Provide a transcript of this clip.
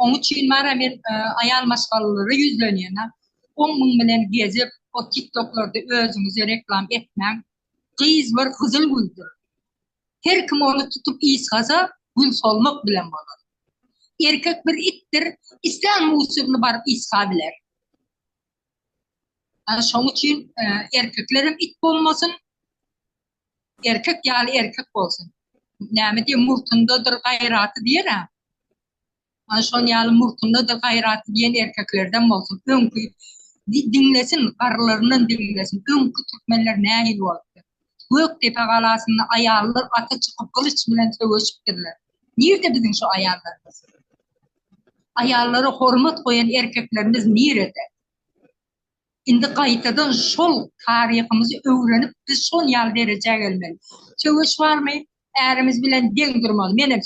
Oň üçin bara men aýal maşgalalara ýüzlenýän. Oň muň bilen gezip, o TikToklarda özüňizi reklam etmäň. Gyz bir gyzyl güldür. Her kim ony tutup ysgasa, gül solmak bilen bolar. Erkek bir itdir, islän musuryny baryp ysgabiler. Şoň üçin erkeklerem it bolmasyn, erkek ýaly erkek bolsun. Näme diýip murtundadyr gaýraty diýer-ä. Ana şon ýaly murtunda-da gaýraty diýen erkeklerden bolsun. Öňki diňlesin, garrylaryndan diňlesin. Öňki türkmenler nähili bolupdyr? Gökdepe galasynda aýallar ata çykyp gylyç bilen söweşipdirler. Nirde biziň şu aýallarymyz? Aýallara hormat goýan erkeklerimiz nirede? Indi gaýtadan şol taryhymyzy öwrenip biz şon ýaly derejä gelmeli. Söweş barmy? Ärimiz bilen deň durmaly. Menem.